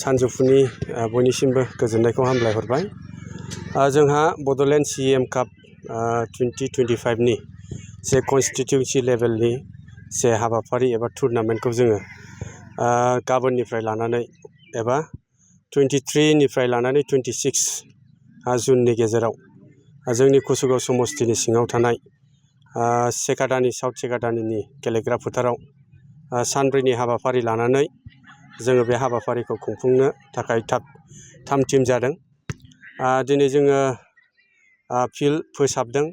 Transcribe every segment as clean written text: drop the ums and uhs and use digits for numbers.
सानजौफुनि बयनिसिमबो गोजोननायखौ हामलायहरबाय। जोंहा बड'लेण्ड CEM काप 2025 नि जे कन्स्टिटिउन्सि लेभेलनि जे हाबाफारि एबा टुर्नामेन्टखौ जोङो गाबोननिफ्राय लानानै एबा 23 निफ्राय लानानै 26 जुननि गेजेराव जोंनि कुसुगाव समस्तिनि सिङाव थानाय सेकादानि साउथ सेकादानिनि गेलेग्रा फोथाराव सानब्रैनि हाबाफारि लानानै जोङो बे हाबाफारिखौ खुंफुंनो थाखाय थाम थिम जादों। दिनै जोङो फिल्ड फोसाबदों।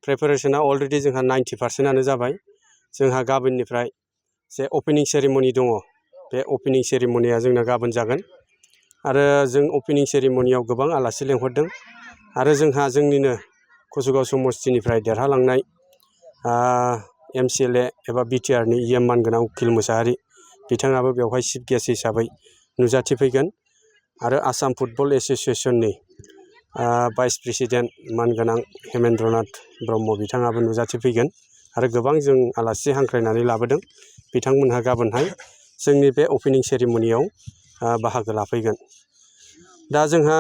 प्रिपेरेसना अलरेडि जोंहा 90% जाबाय। जोंहा गाबोननिफ्राय जे अपेनिं सेरेमनि दङ, बे अपेनिं सेरेमनिया जोंना गाबोन जागोन आरो जों अपेनिं सेरेमनियाव गोबां आलासि लेंहरदों आरो जोंहा जोंनिनो कुसुगाव समस्तिनिफ्राय देरहालांनाय MCLA एबा BTR नि EM मानगोनां उकिल मोसाहारि बिथाङाबो बेवहाय चिफ गेस्ट हिसाबै नुजाथिफैगोन आरो आसाम फुटबल एस'सिएशननि भाइस प्रेसिडेन्ट मानगोनां हेमेन्द्रनाथ ब्रह्म बिथाङाबो नुजाथिफैगोन आरो गोबां जों आलासि हांख्रायनानै लाबोदों। बिथांमोनहा गाबोनहाय जोंनि बे अपेनिं सेरेमनियाव बाहागो लाफैगोन। दा जोंहा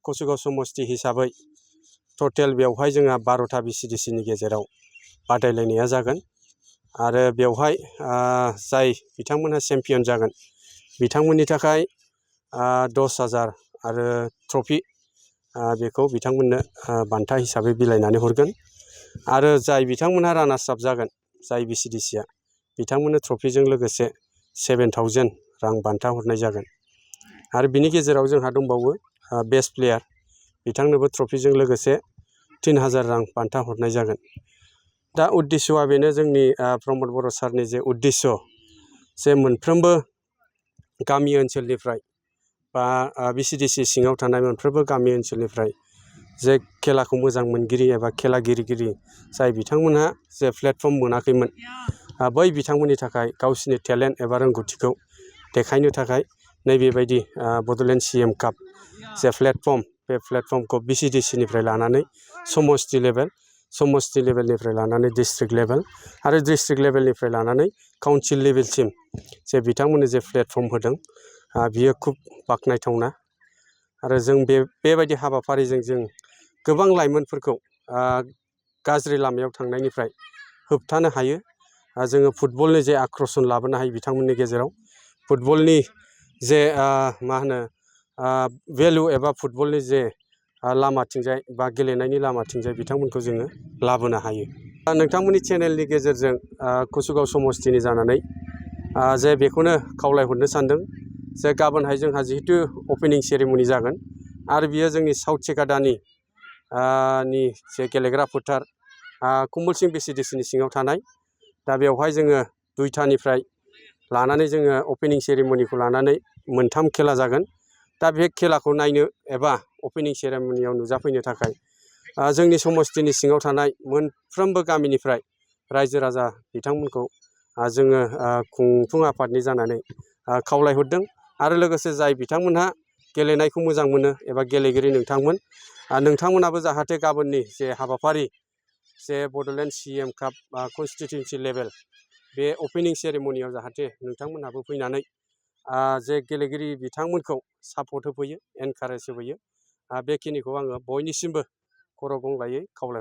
कुसुगाव समस्ति हिसाबै टटेल बेवहाय जोंहा 12टा VCDC नि गेजेराव बादायलायनाया जागोन आरो बेवहाय जाय बिथांमोनहा चेम्पियन जागोन बिथांमोननि थाखाय 10,000 आरो ट्रफि बेखौ बिथांमोननो बान्था हिसाबै बिलाइनानै हरगोन आरो जाय बिथांमोनहा रानार्स आप जागोन जाय VCDCआ बिथांमोननो ट्रफिजों लोगोसे 7,000 रां बान्था हरनाय जागोन आरो बिनि गेजेराव जोंहा दंबावो बेस्ट प्लेयार बिथांनोबो ट्रफिजों लोगोसे 3,000 रां बान्था हरनाय जागोन। दा उद्देश्यआ बेनो जोंनि प्रमद बर' सारनि जे उद्देश्य जे मोनफ्रोमबो गामि ओनसोलनिफ्राय बा VCDC सिङाव थानाय मोनफ्रोमबो गामि ओनसोलनिफ्राय जे खेलाखौ मोजां मोनगिरि एबा खेला गेलेगिरि जाय बिथांमोनहा जे प्लेटफर्म मोनाखैमोन बै बिथांमोननि थाखाय गावसिनि टेलेन्ट एबा रोंगौथिखौ देखायनो थाखाय नैबेबायदि बड'लेण्ड CEM काप जे प्लेटफर्म बे प्लेटफर्मखौ VCDC निफ्राय लानानै समस्ति लेभेलनिफ्राय लानानै डिस्ट्रिक्ट लेभेल आरो डिस्ट्रिक्ट लेभेलनिफ्राय लानानै काउन्सिल लेभेलसिम जे बिथांमोननो जे प्लेटफर्म होदों बियो खुब बाख्नायथावना आरो जों बेबायदि हाबाफारिजों जों गोबां लाइमोनफोरखौ गाज्रि लामायाव थांनायनिफ्राय होबथानो हायो। जोङो फुटबलनि जे आक्रसन लाबोनो हायो बिथांमोननि गेजेराव फुटबलनि जे भेलु एबा फुटबलनि जे लामाथिंजाय बा गेलेनायनि लामाथिंजाय बिथांमोनखौ जोङो लाबोनो हायो। नोंथांमोननि चेनेलनि गेजेरजों कुसुगाव समस्तिनि जानानै जे बेखौनो खावलायहरनो सानदों जे गाबोनहाय जोंहा जिहेतु अपेनिं सेरेमनि जागोन आरो बियो जोंनि साउथ सेकादानि जे गेलेग्रा फोथार कमलसिं VCDC नि सिङाव थानाय। दा बेवहाय जोङो 2टानिफ्राय लानानै जोङो अपेनिं सेरेमनिखौ लानानै 3 खेला जागोन। दा बे खेलाखौ नायनो एबा अपेनिं सेरेमनियाव नुजाफैनो थाखाय जोंनि समस्तिनि सिङाव थानाय मोनफ्रोमबो गामिनिफ्राय रायजो राजा बिथांमोनखौ जोङो खुंफुं आफादनि जानानै खावलायहरदों आरो लोगोसे जाय बिथांमोनहा गेलेनायखौ मोजां मोनो एबा गेलेगिरि नोंथांमोनाबो जाहाथे गाबोननि जे हाबाफारि जे बड'लेण्ड CEM काप कन्स्टिटिउन्सि लेभेल बे अपेनिं सेरेमनियाव जाहाथे नोंथांमोनहाबो फैनानै जे गेलेगिरि बिथांमोनखौ सापर्ट होफैयो एनकारेज होफैयो बेखिनिखौ आङो बयनिसिमबो खर' गंग्लायै खावलायहरो।